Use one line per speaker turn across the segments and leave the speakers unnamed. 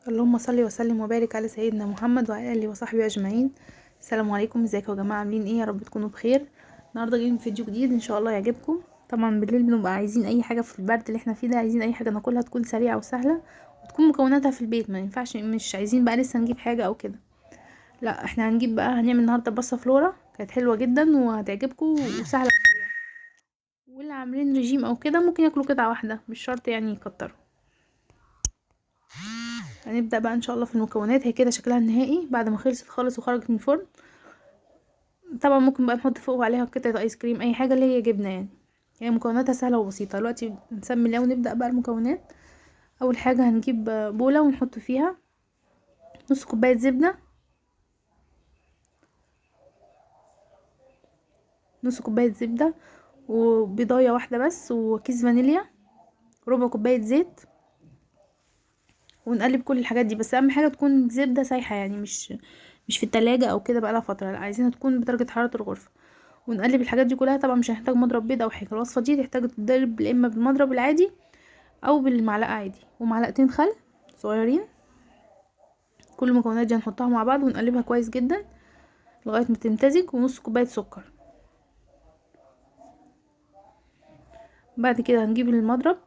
اللهم صل وسلم وبارك على سيدنا محمد وعلى اله وصحبه اجمعين. السلام عليكم، ازيكم يا جماعة، عاملين ايه؟ يا رب تكونوا بخير. النهارده جايين فيديو جديد ان شاء الله يعجبكم. طبعا بالليل بنبقى عايزين اي حاجة في البرد اللي احنا فيه ده، عايزين اي حاجة ناكلها تكون سريعة وسهلة وتكون مكوناتها في البيت، ما ينفعش مش عايزين بقى لسه نجيب حاجة او كده. لا احنا هنجيب بقى، هنعمل النهارده باستا فلورا، كانت حلوة جدا وهتعجبكم وسهلة وسريعة، واللي عاملين ريجيم او كده ممكن ياكلوا قطعه واحدة، مش شرط يعني يكتروا. هنبدأ بقى ان شاء الله في المكونات. هي كده شكلها النهائي بعد ما خلصت خالص وخرجت من الفرن. طبعا ممكن بقى نحط فوق عليها قطعة ايس كريم، اي حاجة اللي هي جبنة يعني. هي مكوناتها سهلة وبسيطة. دلوقتي نسمي الله ونبدأ بقى المكونات. اول حاجة هنجيب بولة ونحط فيها نص كوباية زبدة، نص كوباية زبدة وبيضاية واحدة بس، وكيس فانيليا، ربع كوباية زيت، ونقلب كل الحاجات دي. بس اهم حاجة تكون زبدة سايحه، يعني مش في التلاجة او كده بقالها فترة، لا عايزينها تكون بدرجة حرارة الغرفة. ونقلب الحاجات دي كلها. طبعا مش هنحتاج مضرب بيض او حاجة، الوصفة دي تحتاج تتضرب يا اما بالمضرب العادي او بالمعلقه عادي. ومعلقتين خل صغيرين. كل المكونات دي هنحطها مع بعض ونقلبها كويس جدا لغاية ما تمتزج. ونص كوباية سكر. بعد كده هنجيب المضرب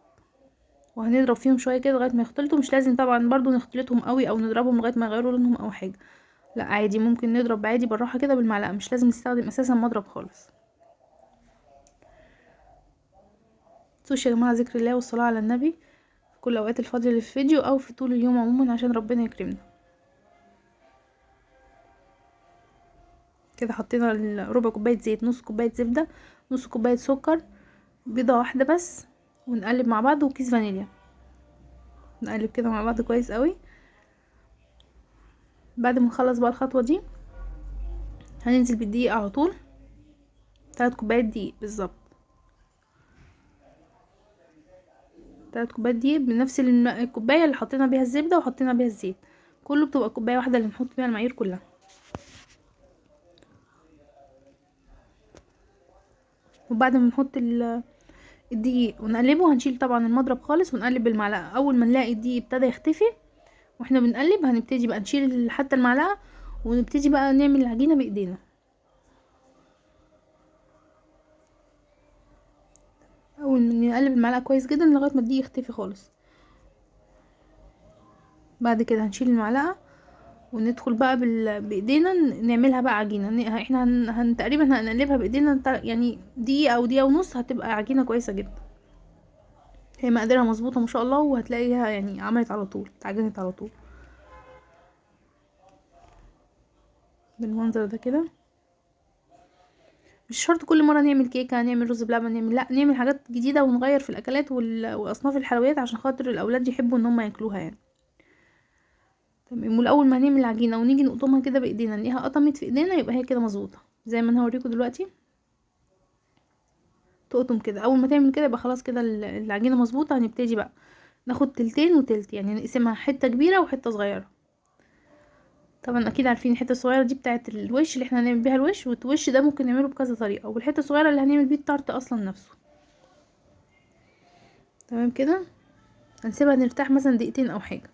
وهنضرب فيهم شوية كده لغاية ما يختلطوا. مش لازم طبعا برضو نختلطهم قوي او نضربهم لغاية ما يغيروا لونهم او حاجة، لا عادي ممكن نضرب عادي بالراحة كده بالمعلقه، مش لازم نستخدم اساسا مضرب خالص. متنسوش يا جماعة ذكر الله والصلاة على النبي في كل اوقات الفاضيه اللي في الفيديو او في طول اليوم عموما، عشان ربنا يكرمنا. كده حطينا ربع كوباية زيت، نص كوباية زبدة، نص كوباية سكر، بيضة واحدة بس، ونقلب مع بعض، وكيس فانيليا. نقلب كده مع بعض كويس قوي. بعد ما نخلص بقى الخطوة دي هننزل بالدقيق على طول، 3 كوبايات دقيق بالظبط، 3 كوبايات دقيق بنفس الكوباية اللي حطينا بيها الزبدة وحطينا بيها الزيت، كله بتبقى كوباية واحدة اللي نحط فيها المعايير كلها. وبعد ما نحط الدقيق ونقلبه، هنشيل طبعا المضرب خالص ونقلب بالمعلقه. اول ما نلاقي الدقيق ابتدى يختفي واحنا بنقلب، هنبتدي بقى نشيل حتى المعلقة ونبتدي بقى نعمل العجينة بايدينا. اول ما نقلب المعلقة كويس جدا لغاية ما الدقيق يختفي خالص. بعد كده هنشيل المعلقة وندخل بقى بايدينا نعملها بقى عجينه. احنا تقريبا هنقلبها بايدينا يعني دقيقة او دقيقة ونص، هتبقى عجينه كويسة جدا. هي مقاديرها مظبوطة ما شاء الله، وهتلاقيها يعني عملت على طول، اتعجنت على طول بالمنظر ده كده. مش شرط كل مرة نعمل كيكة، نعمل رز بلبن، نعمل، لا نعمل حاجات جديدة ونغير في الاكلات واصناف الحلويات عشان خاطر الاولاد يحبوا ان هم ياكلوها يعني. تمام. والاول ما هنعمل العجينة ونيجي نقطمها كده بايدينا نلاقيها قطمت في ايدينا، يبقى هي كده مظبوطة زي ما انا هوريكم دلوقتي. تقطم كده، اول ما تعمل كده يبقى خلاص كده العجينة مظبوطة. هنبتدي بقى ناخد تلتين وتلت، يعني نقسمها حتة كبيرة وحتة صغيرة. طبعا اكيد عارفين الحتة الصغيرة دي بتاعه الوش اللي احنا هنعمل بيها الوش، والوش ده ممكن نعمله بكذا طريقه، والحتة الصغيرة اللي هنعمل بيه التارت اصلا نفسه. تمام كده. هنسيبها نرتاح مثلا دقيقتين او حاجة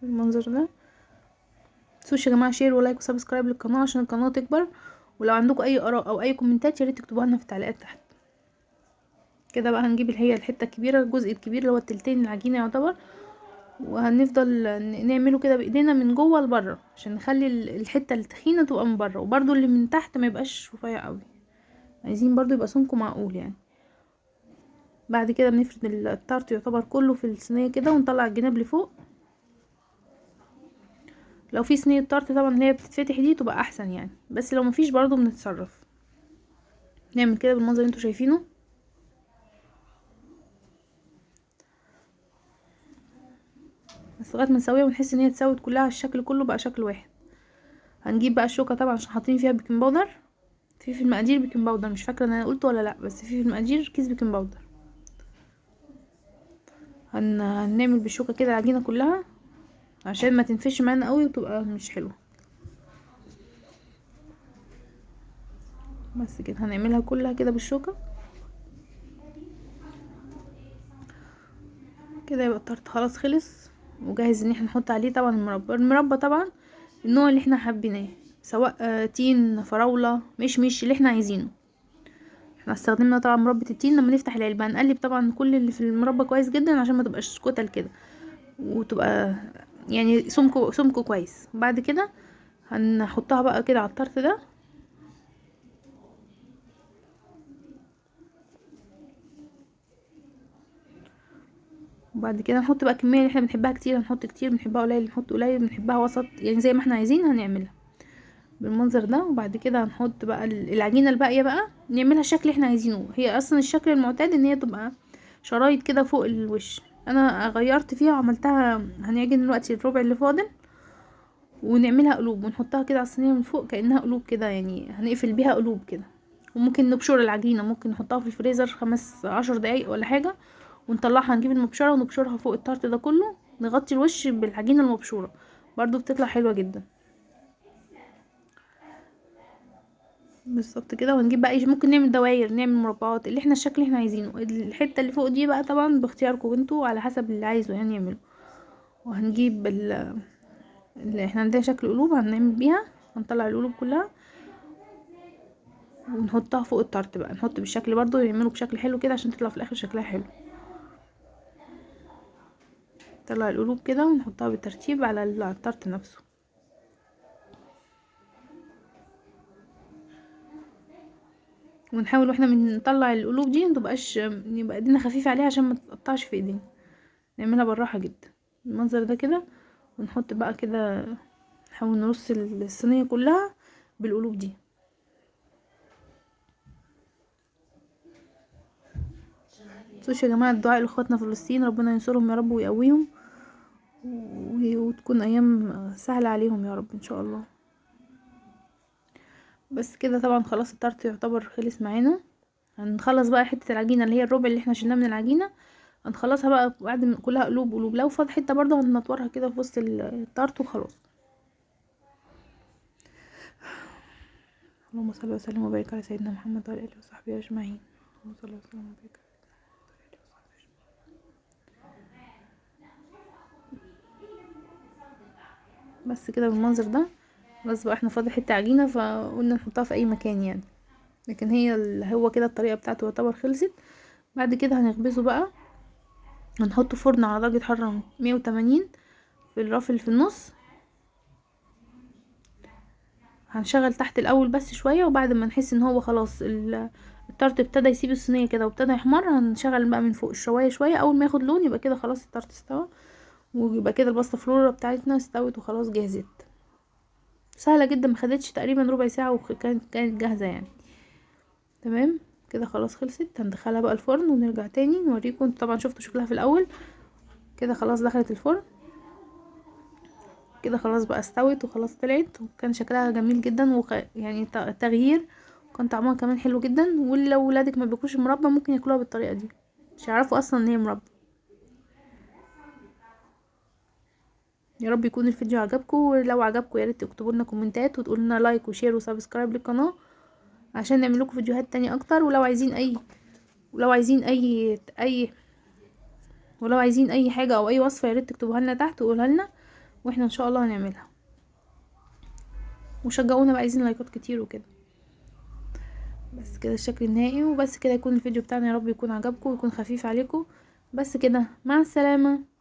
بالمنظر ده. متنسوش يا جماعة share و like و subscribe للقناة عشان القناة تكبر، ولو عندكم اي اراء او اي كومنتات يا ريت تكتبوها لنا في التعليقات تحت. كده بقى هنجيب اللي هي الحتة الكبيرة، الجزء الكبير اللي هو التلتين العجينة يعتبر، وهنفضل نعمله كده بايدينا من جوه لبره عشان نخلي الحتة التخينه تبقى من بره، وبرده اللي من تحت ما يبقاش رفيع قوي، عايزين برده يبقى سمكة معقول يعني. بعد كده بنفرد التارت يعتبر كله في الصينية كده، ونطلع الجناب لفوق. لو في صينية تارت طبعا اللي هي بتتفتح دي تبقى احسن يعني، بس لو مفيش برضو بنتصرف. نعمل كده بالمنظر اللي انتوا شايفينه. بس لغاية ما نسويها ونحس ان هي اتسوت كلها، الشكل كله بقى شكل واحد. هنجيب بقى الشوكة طبعا عشان حاطين فيها baking powder، في المقادير baking powder، مش فاكره ان انا قلت ولا لا، بس في المقادير كيس baking powder. هنعمل بالشوكة كده العجينة كلها عشان ما تنفش معانا قوي وتبقى مش حلوة. بس كده هنعملها كلها كده بالشوكة. كده يبقى التارت خلاص خلص وجاهز ان احنا نحط عليه طبعا المربى. المربى طبعا النوع اللي احنا حابيناه، سواء تين، فراولة، مشمش، اللي احنا عايزينه. احنا استخدمنا طبعا مربى التين. لما نفتح العلبة هنقلب طبعا كل اللي في المربى كويس جدا عشان ما تبقاش كتل كده، وتبقى يعني سمكة كويس. بعد كده هنحطها بقى كده على الطرف ده. وبعد كده نحط بقى الكمية اللي احنا بنحبها كتير هنحط كتير، بنحبها قليل نحط قليل، بنحبها وسط، يعني زي ما احنا عايزين هنعملها بالمنظر ده. وبعد كده هنحط بقى العجينة الباقية بقى، نعملها الشكل اللي احنا عايزينه. هي اصلا الشكل المعتاد ان هي تبقى شرايط كده فوق الوش، انا غيرت فيها وعملتها. هنعجن دلوقتي الربع اللي فاضل ونعملها قلوب، ونحطها كده على الصينية من فوق كانها قلوب كده، يعني هنقفل بيها قلوب كده. وممكن نبشر العجينة، ممكن نحطها في الفريزر 15 دقايق ولا حاجة، ونطلعها، نجيب المبشره ونبشرها فوق التارت ده كله، نغطي الوش بالعجينه المبشوره، برضو بتطلع حلوة جدا بالظبط كده. وهنجيب بقى ممكن نعمل دواير، نعمل مربعات، اللي احنا الشكل اللي احنا عايزينه. الحتة اللي فوق دي بقى طبعا باختياركم انتوا على حسب اللي عايزه يعني يعمله. وهنجيب اللي احنا عندنا شكل قلوب هنعمل بيها، هنطلع القلوب كلها ونحطها فوق التارت بقى، نحط بالشكل برضو، يعملوا بشكل حلو كده عشان تطلع في الاخر شكلها حلو. نطلع القلوب كده ونحطها بالترتيب على التارت نفسه. ونحاول واحنا بنطلع القلوب دي متبقاش، يبقى ايدينا خفيفة عليها عشان ما تتقطعش في ايدينا، نعملها بالراحة جدا المنظر ده كده. ونحط بقى كده، نحاول نرص الصينية كلها بالقلوب دي. متنسوش يا جماعة الدعاء لاخواتنا في فلسطين، ربنا ينصرهم يا رب ويقويهم، وتكون ايام سهلة عليهم يا رب ان شاء الله. بس كده طبعا خلاص التارت يعتبر خلص معانا. هنخلص بقى حتة العجينة اللي هي الربع اللي احنا شلناه من العجينة، هنخلصها بقى بعد ما كلها قلوب قلوب. لو فاض حتة برضه هنطورها كده في وسط التارت وخلاص. اللهم صل وسلم وبارك على سيدنا محمد وعلى اله وصحبه اجمعين. اللهم صل وسلم وبارك على سيدنا محمد وعلى اله وصحبه اجمعين. بس كده بالمنظر ده. خلاص بقى احنا فاضل حتة عجينه فقلنا نحطها في اي مكان يعني، لكن هي هو كده الطريقة بتاعته يعتبر خلصت. بعد كده هنخبزه بقى، هنحطه فرن على درجه حرارة 180 في الرف اللي في النص. هنشغل تحت الاول بس شوية، وبعد ما نحس ان هو خلاص التارت ابتدى يسيب الصينية كده وابتدى يحمر، هنشغل بقى من فوق الشوايه شوية. اول ما ياخد لون يبقى كده خلاص التارت استوى، ويبقى كده الباستا فلورا بتاعتنا استوت وخلاص جهزت. سهلة جدا، ما خدتش تقريبا ربع ساعة وكانت جاهزة يعني. تمام كده خلاص خلصت. هندخلها بقى الفرن ونرجع تاني نوريكم. انتوا طبعا شفتوا شكلها في الاول كده، خلاص دخلت الفرن كده خلاص بقى استوت وخلاص طلعت، وكان شكلها جميل جدا يعني تغيير، وكان طعمها كمان حلو جدا. ولو ولادك ما بياكلوش مربى ممكن ياكلوها بالطريقة دي، مش هيعرفوا اصلا ان هي مربى. يا رب يكون الفيديو عجبكم، ولو عجبكم يا ريت تكتبوا لنا كومنتات وتقولوا لنا like و share و subscribe للقناة عشان نعمل لكم فيديوهات تانية اكتر. ولو عايزين اي ولو عايزين اي اي ولو عايزين اي حاجة او اي وصفه يا ريت تكتبوها لنا تحت وقولها لنا، واحنا ان شاء الله هنعملها. وشجعونا بقى، عايزين لايكات كتير وكده. بس كده الشكل النهائي، وبس كده يكون الفيديو بتاعنا يا رب يكون عجبكم ويكون خفيف عليكم. بس كده، مع السلامة.